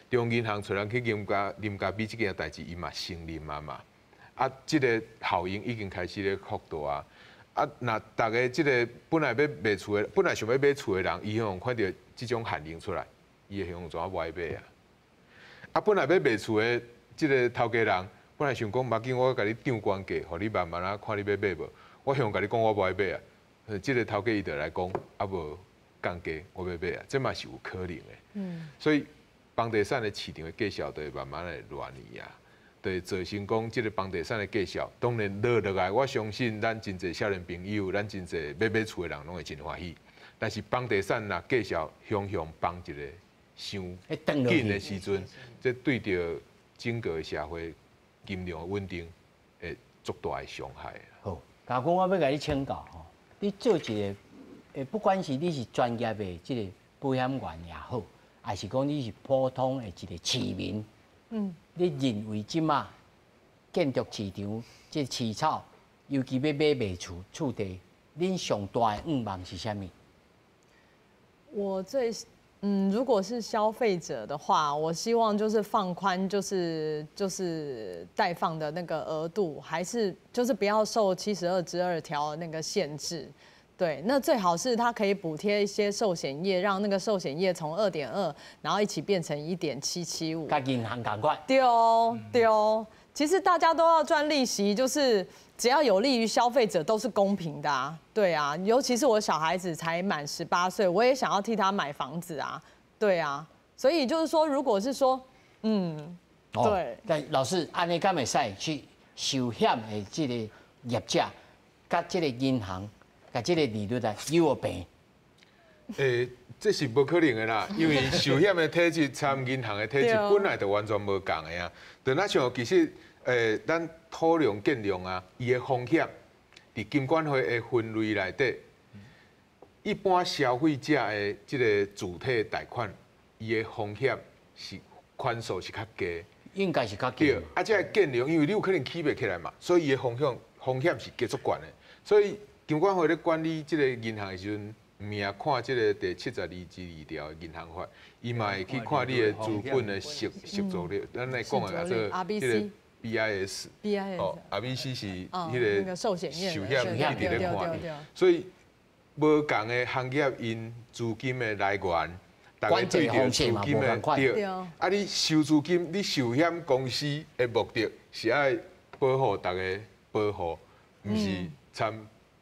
D: 中央銀行找人去啉咖啡這件代誌，伊嘛承認啊嘛。啊，這个效應已經開始咧擴大啊！啊，若逐家這个本來欲賣厝的，本來想欲買厝的人，伊向看著這種限令出來，伊會向怎無愛買啊？啊，本來欲賣厝的這个頭家人，本來想講，無要緊，我共你漲懸價，予你慢慢仔看你欲買無？我向共你講，我無愛買啊！這个頭家伊就來講，啊無降價，我欲買啊！這嘛是有可能的。所以房地產的市場的價數就會慢慢的亂去啊。對，造成講這个房地產的價數，當然落落來，我相信咱真濟少年朋友，咱真濟欲買厝的人攏會真歡喜。但是房地產若價數向向崩一个伤紧的时阵，这对著整个社会金融稳定会足大的伤害。
A: 好，嘉君，我欲共你请教吼，你做一个，不管是你是专业的这个保险员也好，还是讲你是普通的一个市民，你认为这马建筑市场这市草，尤其欲买卖厝厝地，恁上大的愿望是啥物？
E: 我最如果是消费者的话，我希望就是放宽，就是贷放的那个额度，还是就是不要受72之2条那个限制。对，那最好是它可以补贴一些寿险业，让那个寿险业从2.2，然后一起变成1.775。
A: 佮银行仝款。
E: 对哦，对哦。其实大家都要赚利息，就是只要有利于消费者都是公平的啊。对啊，尤其是我小孩子才满18岁，我也想要替他买房子啊。对啊，所以就是说，如果是说，对。
A: 但老师，按呢敢会使去寿险的这个业者，佮这个银行，共这个利率来有平？
D: 这是无可能的啦，因为寿险的体质参银行的体质本来就完全无仝的啊。就若像其实，咱土量建量啊，伊的风险伫金管会的分类内底，一般消费者的这个主体贷款，伊的风险是款数是较低，
A: 应该是较低。
D: 对，啊，这个建量，因为你有可能起袂起来嘛，所以伊的风险是加足悬的。所以金管会咧管理这个银行的时阵，毋止看这个第72之2条的银行法，伊嘛会去看你的资本的适足率，咱来讲的叫做这个 BIS。
E: BIS。
D: 哦，RBC 是彼个
E: 寿险
D: 寿险一直咧看，所以无仝的行业𪜶资金的来源，逐家对著资金的对。啊，你收资金，你寿险公司的目的是爱保护逐家保护，毋是参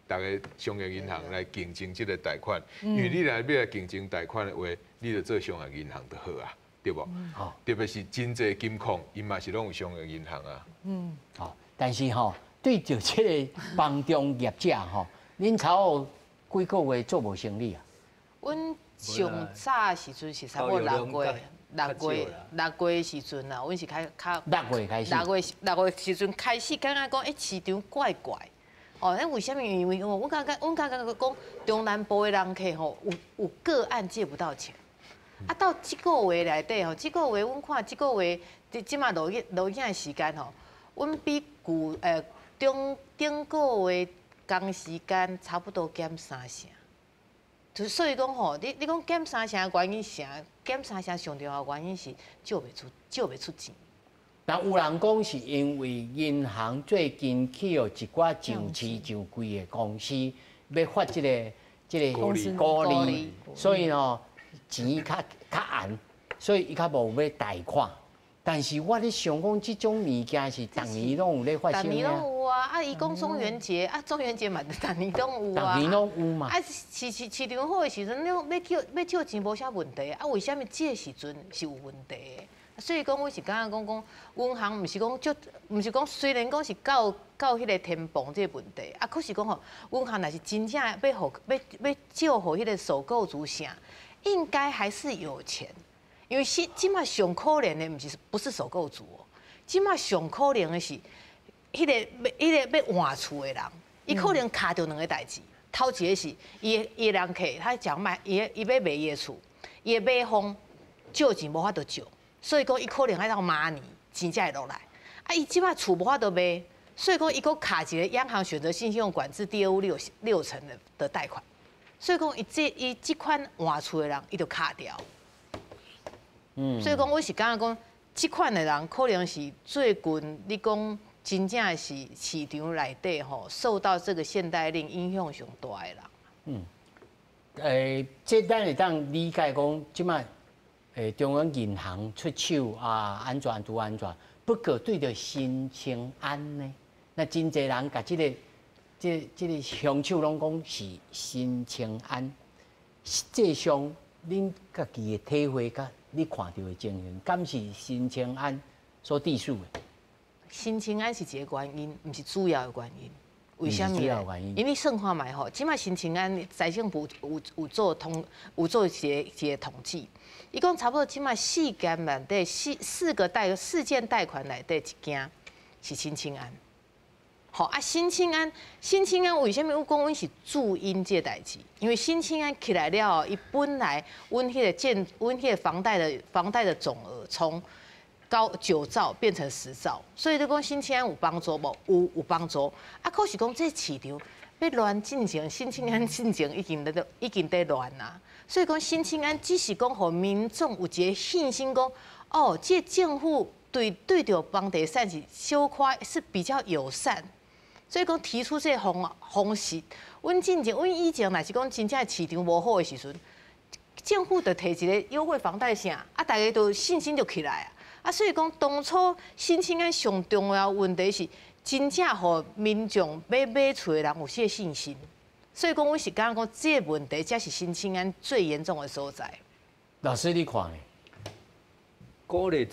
D: 逐家商业银行来竞争这个贷款，因为你若欲来竞争贷款的话，你就做商业银行就好啊，对无？特别是真济金控，𪜶嘛是拢有商业银行啊。
A: 好，但是吼，对著这个房仲业者吼，恁头几个月做无生意啊？
C: 阮上早时阵是差不多六月、六月、六月时阵啊，阮是较较
A: 六月开始，
C: 六月时阵开始感觉讲，欸，市场怪怪。哦，那为啥物？因为阮感觉讲中南部的人客吼，有个案借不到钱。啊，到这个月内底吼，这个月阮看这个月，这马落去落去的时间吼，阮比旧中顶个月仝时间差不多减三成。就所以讲吼，你讲减三成的原因是啥？减三成上重要的原因是借袂出钱。
A: 但有人讲是因为银行最近去予一寡上市上柜的公司欲发这个股利，所以吼钱较较红，所以伊较无欲贷款。但是我咧想讲，这种物件是逐年拢有咧发生。
C: 逐年拢有啊！啊，伊讲中元节啊，中元节嘛，逐年拢有啊。
A: 逐年拢有嘛。
C: 啊，市场好的时阵，你欲借钱无啥问题啊？为啥物这个时阵是有问题的？所以讲，阮是感觉讲讲，银行毋是讲足，毋是讲虽然讲是到彼个天崩这个问题，啊，可是讲吼，银行若是真正欲借予彼个首购族啥，应该还是有钱，因为是这马上可怜的，毋是不是首购族哦，这马上可怜的是彼个欲换厝的人，伊可能卡著两个代志，头一个是伊的人客，他讲买伊欲卖伊的厝，伊的买方借钱无法度借。所以讲，伊可能爱到明年钱才会落来。啊，伊这马厝无法度卖，所以讲伊阁卡一个央行选择性信用管制第二屋六成的贷款。所以讲，伊这款换厝的人，伊就卡掉。所以讲，我是感觉讲，这款的人可能是最近你讲真正是市场内底吼受到这个限贷令影响上大的人。
A: 这咱会当理解讲，这马。中央银行出手啊，按怎拄按怎？不过对著新青安呢，那真济人共这个凶手拢讲是新青安。实际上，恁家己的体会佮你看著的情形，敢是新青安所致使的？
C: 新青安是一个原因，毋是主要的原因。為啥物？因為算看覓吼，這擺新青安財政部有做一個統計，伊講差不多這擺四間內底四四個貸四件貸款內底一件是新青安。吼啊，新青安，新青安為啥物阮講阮是主因這個代誌？因為新青安起來了後，伊本來阮彼個建阮彼個房貸的總額從高9兆變成10兆，所以你講新青安有幫助無？有幫助。啊，可是講這市場欲亂進前，新青安進前已經佇亂啊。所以講新青安只是講予民眾有一個信心，講哦，這個政府對著房地產是小可是比較友善。所以講提出這個方式，阮進前阮以前若是講真正市場無好的時陣，政府就提一個優惠房貸啥，啊，大家都信心就起來啊。啊，所以講當初新青安上重要問題是真正予民眾欲買厝的人有這個信心。所以講，阮是感覺講這個問題才是新青安最嚴重的所在。
A: 老師你看呢？
B: 鼓勵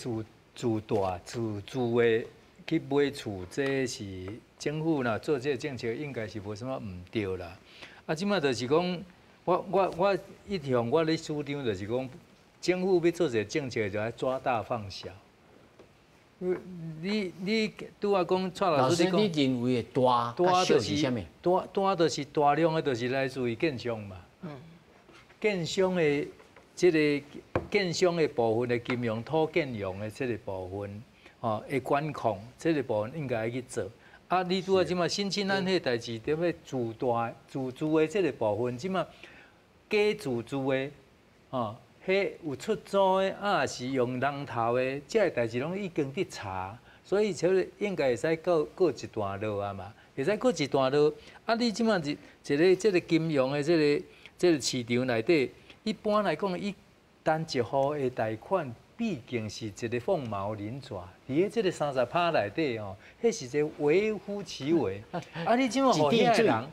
B: 自大自住的去買厝，這是政府若做這個政策，應該是無啥物毋對啦。啊，這擺就是講，我一向我咧主張就是講，政府欲做一個政策，就愛抓大放小。你拄仔講，蔡老師，
A: 你認為的大大就是啥物？
B: 大大就是大量的，就是來自於建商嘛。建商的這個建商的部分的金融土建融的這個部分，吼的管控，這個部分應該愛去做。啊，你拄仔這擺新青安彼代誌，著欲自大自住的這個部分，這擺假自住的，吼。彼有出租的，啊，是用人頭的，這个代誌攏已經佇查，所以這應該會使過一段落啊嘛，會使過一段落。啊，你這擺一個這個金融的這個市場內底，一般來講，伊單一戶的貸款，畢竟是一個鳳毛麟爪，佇咧這個30%內底哦，彼是一個微乎其微。啊，你這擺予遐个人，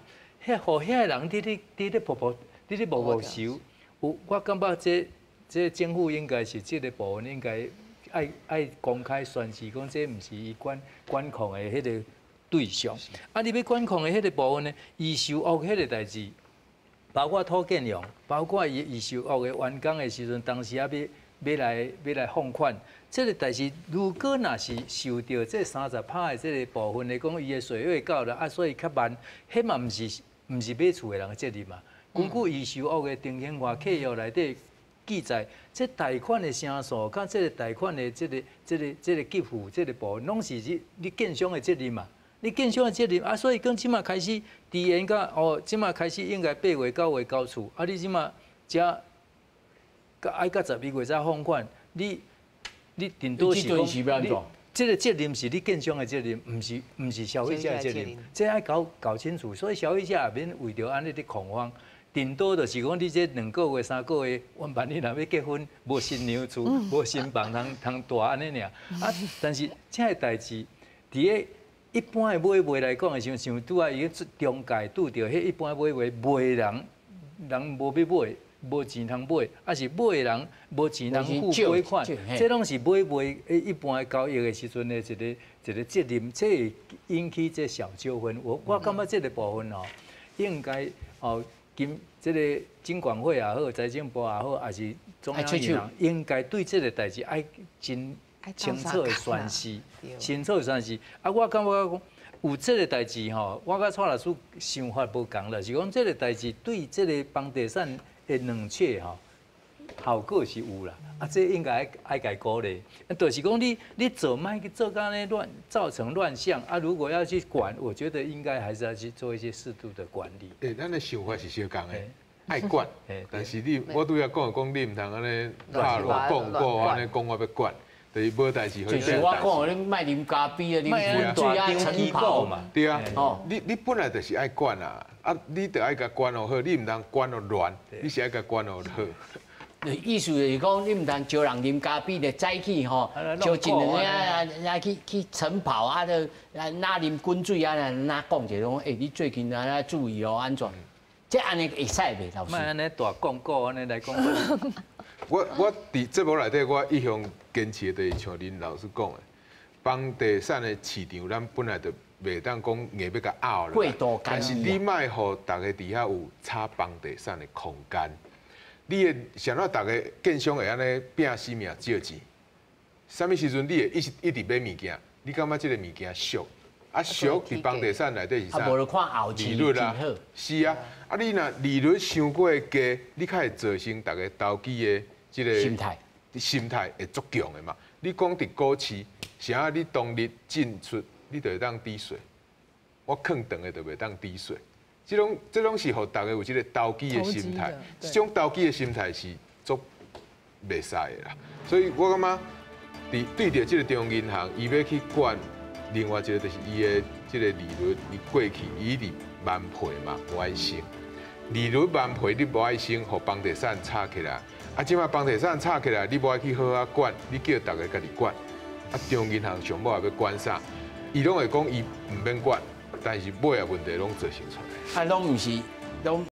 B: 彼予遐个人佇咧噗噗，佇咧無無收，有我感覺這。這政府應該是這個部分應該愛公開宣示，講這毋是伊管控的彼個對象。啊，你欲管控的彼個部分呢？預售屋彼個代誌，包括土建融，包括伊預售屋的完工的時陣，當時啊欲來放款，這個代誌如果若是受著這30%的這個部分來講，伊的稅會到了啊，所以較慢，彼嘛毋是買厝的人的責任嘛。根據預售屋的定型化契約內底記載，這貸款的成數，佮這個貸款的這個給付這個部分，攏是你建商的責任嘛。你建商的責任啊，所以講這擺開始，遞延到哦，這擺開始應該8月9月交厝，啊，你這擺才愛到11月才放款，你頂多是講，你這個責任是你建商的責任，毋是消費者的責任，這愛搞清楚，所以消費者也免為著按呢佇恐慌。頂多就是講，你這2個月、3個月，萬萬你若欲結婚，無新娘厝，無新房通通蹛按呢爾。啊，但是這个代誌，佇咧一般的買賣來講的時陣，像拄仔伊中介拄著彼一般買賣賣人，人無欲買，無錢通買，抑是買的人無錢通付尾款，這攏是買賣一般的交易的時陣的一個責任，這會引起這小糾紛。我感覺這個部分哦，應該哦。這個金管會也好，財政部也好，抑是中央銀行，應該對這個代誌愛真清楚的宣示，清楚的宣示。啊，我感覺講有這個代誌吼，我佮蔡老師想法無仝啦，是講這個代誌對這個房地產的冷卻吼，效果是有啦。啊，這應該愛共鼓勵。就是講你做莫去做甲按呢亂，造成亂象啊！如果要去管，我覺得應該還是要去做一些適度的管理。
D: 欸，咱的想法是相仝的，愛管。但是你我拄仔講講，你毋通按呢拍鑼廣告按呢講我欲管，就是無代誌。
A: 就是我講的，你莫啉咖啡啊，啉滾水啊，晨跑
D: 嘛。對啊，你本來就是愛管啊，啊，你著愛共管予好，你毋通管予亂，你是愛共管予好。
A: 意思就是講，你毋通招人啉咖啡就早起吼，招一兩个啊去晨跑啊，就啊若啉滾水啊，若講一下講，欸，你最近啊注意哦，按怎？這按呢會使袂？老師？
B: 莫按呢大廣告按呢來講。
D: 我佇節目內底，我一向堅持的就是像恁老師講的，房地產的市場，咱本來就袂当讲硬欲共拗
A: 过度
D: 但是你莫予逐家伫遐有炒房地产的空间。你会啥物逐家建商会按呢拼死命借钱？啥物时阵你会一直一直买物件？你感觉这个物件俗？啊俗伫房地产内底是啥？
A: 啊，无就看后
D: 利率啊，是啊。啊，你若利率伤过低，你較會造成逐家投機的這个
A: 心態，
D: 心態會足強的嘛。你講佇股市，啥你當日進出，你就會當抵稅。我囥長的就袂當抵稅。這種是予逐家有這个投機的心態，這種投機的心態是足袂使的啦。所以我感覺，佇對著這个中央銀行，伊欲去管，另外一个就是伊的這个利率，伊過去伊一直慢皮嘛，無愛升。利率慢皮，你無愛升，予房地產炒起來。啊，這擺房地產炒起來，你無愛去好好管，你叫逐家家己管。啊，中央銀行上尾也欲管啥？伊攏會講伊毋免管，但是尾仔問題攏造成出來。
A: 啊，攏毋是攏。